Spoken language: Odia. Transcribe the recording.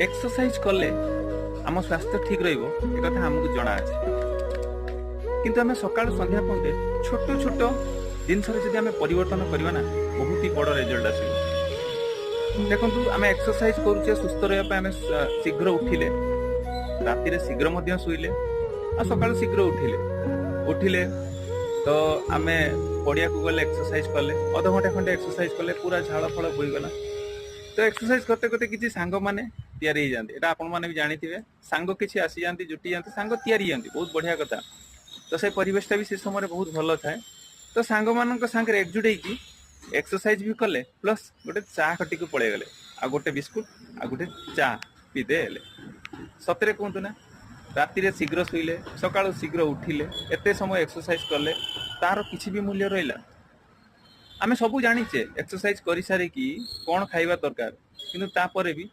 ଏକ୍ସରସାଇଜ କଲେ ଆମ ସ୍ୱାସ୍ଥ୍ୟ ଠିକ ରହିବ, ଏକଥା ଆମକୁ ଜଣା ଅଛି। କିନ୍ତୁ ଆମେ ସକାଳୁ ସନ୍ଧ୍ୟା ପର୍ଯ୍ୟନ୍ତ ଛୋଟ ଛୋଟ ଜିନିଷରେ ଯଦି ଆମେ ପରିବର୍ତ୍ତନ କରିବା ନା, ବହୁତ ହି ବଡ଼ ରେଜଲ୍ଟ ଆସିବ। ଦେଖନ୍ତୁ, ଆମେ ଏକ୍ସରସାଇଜ କରୁଛେ ସୁସ୍ଥ ରହିବା ପାଇଁ। ଆମେ ଶୀଘ୍ର ଉଠିଲେ, ରାତିରେ ଶୀଘ୍ର ମଧ୍ୟ ଶୋଇଲେ ଆଉ ସକାଳୁ ଶୀଘ୍ର ଉଠିଲେ ତ ଆମେ ପଡ଼ିଆକୁ ଗଲେ, ଏକ୍ସରସାଇଜ କଲେ, ଅଧଘଣ୍ଟା ଖଣ୍ଡେ ଏକ୍ସରସାଇଜ କଲେ, ପୁରା ଝାଳ ଫାଳ ବୋହିଗଲା। ତ ଏକ୍ସରସାଇଜ କରତେ କରତେ କିଛି ସାଙ୍ଗମାନେ ତିଆରି ହେଇଯାନ୍ତି। ଏଇଟା ଆପଣମାନେ ବି ଜାଣିଥିବେ। ସାଙ୍ଗ କିଛି ଆସିଯାନ୍ତି, ଜୁଟି ଯାଆନ୍ତି, ସାଙ୍ଗ ତିଆରି ହେଇଯାନ୍ତି। ବହୁତ ବଢିଆ କଥା। ତ ସେ ପରିବେଶଟା ବି ସେ ସମୟରେ ବହୁତ ଭଲ ଥାଏ। ତ ସାଙ୍ଗମାନଙ୍କ ସାଙ୍ଗରେ ଏକଜୁଟ ହେଇକି ଏକ୍ସରସାଇଜ ବି କଲେ, ପ୍ଲସ୍ ଗୋଟେ ଚା ଖଟିକୁ ପଳେଇଗଲେ ଆଉ ଗୋଟେ ବିସ୍କୁଟ ଆଉ ଗୋଟେ ଚା ପିଇଦେଲେ। ସତରେ କୁହନ୍ତୁ ନା, ରାତିରେ ଶୀଘ୍ର ଶୋଇଲେ, ସକାଳୁ ଶୀଘ୍ର ଉଠିଲେ, ଏତେ ସମୟ ଏକ୍ସରସାଇଜ କଲେ, ତାର କିଛି ବି ମୂଲ୍ୟ ରହିଲା? ଆମେ ସବୁ ଜାଣିଛେ ଏକ୍ସରସାଇଜ କରିସାରିକି କଣ ଖାଇବା ଦରକାର, କିନ୍ତୁ ତାପରେ ବି